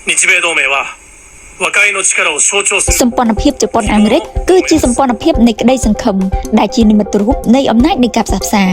日米同盟は和解の力を象徴する。 សម្ព័ន្ធភាពជប៉ុនអាមេរិកគឺជាសម្ព័ន្ធភាពនៃក្តីសង្ឃឹមដែលជានិមិត្តរូបនៃអំណាចនៃការផ្សះផ្សា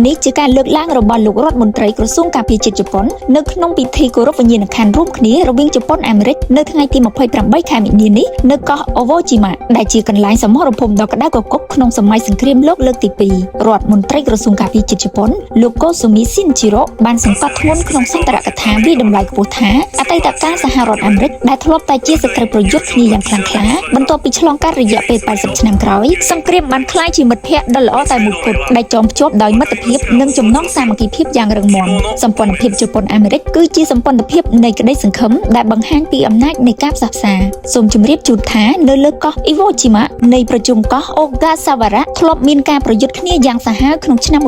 នេះជាការលើកឡើងរបស់លោករដ្ឋមន្ត្រីក្រសួងការពារជាតិជប៉ុននៅក្នុងពិធីគោរពវិញ្ញាណក្ខន្ធរួមគ្នារវាងជប៉ុនអាមេរិកនៅថ្ងៃទី28ខែមិនិនានេះនៅកោះអូវូជីម៉ាដែលជាកន្លែងសមរភូមិដ៏ក្តៅគគុកក្នុងសម័យសង្គ្រាមលោកលើកទី2រដ្ឋមន្ត្រីក្រសួងការពារជាតិជប៉ុនលោកកូស៊ូមីស៊ីនជីរ៉ូបានសង្កត់ធ្ងន់ក្នុងសន្ទរកថាវាយតម្លៃខ្ពស់ថាអតីតកាលសហរដ្ឋអាមេរិកដែលធ្លាប់តែជាសត្រូវប្រយុទ្ធគ្នាយ៉ាងខ្លាំងក្លាបន្ទាប់ពីឆ្លងកាត់រយៈពេល80ឆ្នាំក្រោយសង្គ្រាមបានក្លាយជាមិត្តភក្តិដ៏ល្អតែមួយគត់ដែលចងភ្ជាប់ដោយមិត្តភាពនិងចំណងសាមគ្គីភាពយ៉ាងរឹងមាំសម្ព័ន្ធភាពជប៉ុនអាមេរិកគឺជាសម្ព័ន្ធភាពនៃក្តីសង្ឃឹមដែលបង្ហាញពីអំណាចនៃការផ្សះផ្សាសូមជម្រាបជូនថានៅលើកោះអ៊ីវូជីម៉ានៃប្រជុំកោះអូហ្គាសាវ៉ារ៉ាធ្លាប់មានការប្រយុទ្ធគ្នាយ៉ាងសាហាវក្នុងឆ្នាំ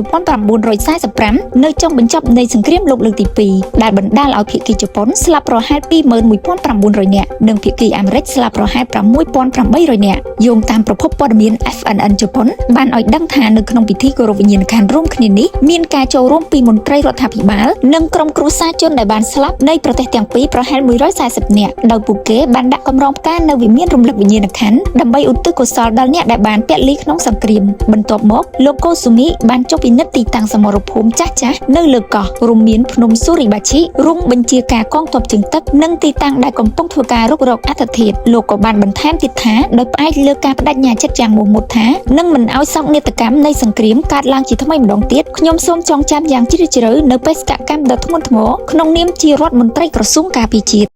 1945នៅចុងបញ្ចប់នៃសង្គ្រាមលោកលើកទី2ដែលបណ្ដាលឲ្យភាគីជប៉ុនស្លាប់ប្រហែល21,900នាក់និងភាគីអាមេរិកស្លាប់ប្រហែល6,800នាក់យោងតាមប្រភពព័ត៌មាន FNN ជប៉ុនបានឲ្យដឹងថានៅក្នុងពិធីគោរពវិញ្ញាណក្ខន្ធរួមគ្នានេះមានការចូលរួមពីមន្ត្រីរដ្ឋាភិបាលនិងក្រុមគ្រួសារជនដែលបានស្លាប់នៃប្រទេសទាំងពីរប្រហែល140នាក់ដោយពួកគេបានដាក់កម្រងផ្កានៅវិមានរំលឹកវិញ្ញាណក្ខន្ធដើម្បីឧទ្ទិសកុសលដល់អ្នកដែលបានពលីក្នុងសង្គ្រាមបន្ទាប់មកលោកកូស៊ូមីបានចុះពិនិត្យទីតាំងសមរភូមិចាស់ៗនៅលើកោះរួមមានភ្នំស៊ូរីបាឈិរោងបញ្ជាការកងទ័ពជើងទឹកនិងទីតាំងដែលកំពុងធ្វើការរុករកអដ្ឋិធាតុលោកក៏បានបន្ថែមទៀតថាដោយផ្អែកលើការបដិញ្ញាចិត្តយ៉ាងមោះមុតថានឹងមិនឲ្យសោកនាដកម្មនៃសង្គ្រាមកើតឡើងជាថ្មីម្ដងទៀតខ្ញុំសូមចងចាំយ៉ាងជ្រាលជ្រៅនៅបេសកកម្មដ៏ធ្ងន់ធ្ងរក្នុងនាមជារដ្ឋមន្ត្រីក្រសួងការពារជាតិ។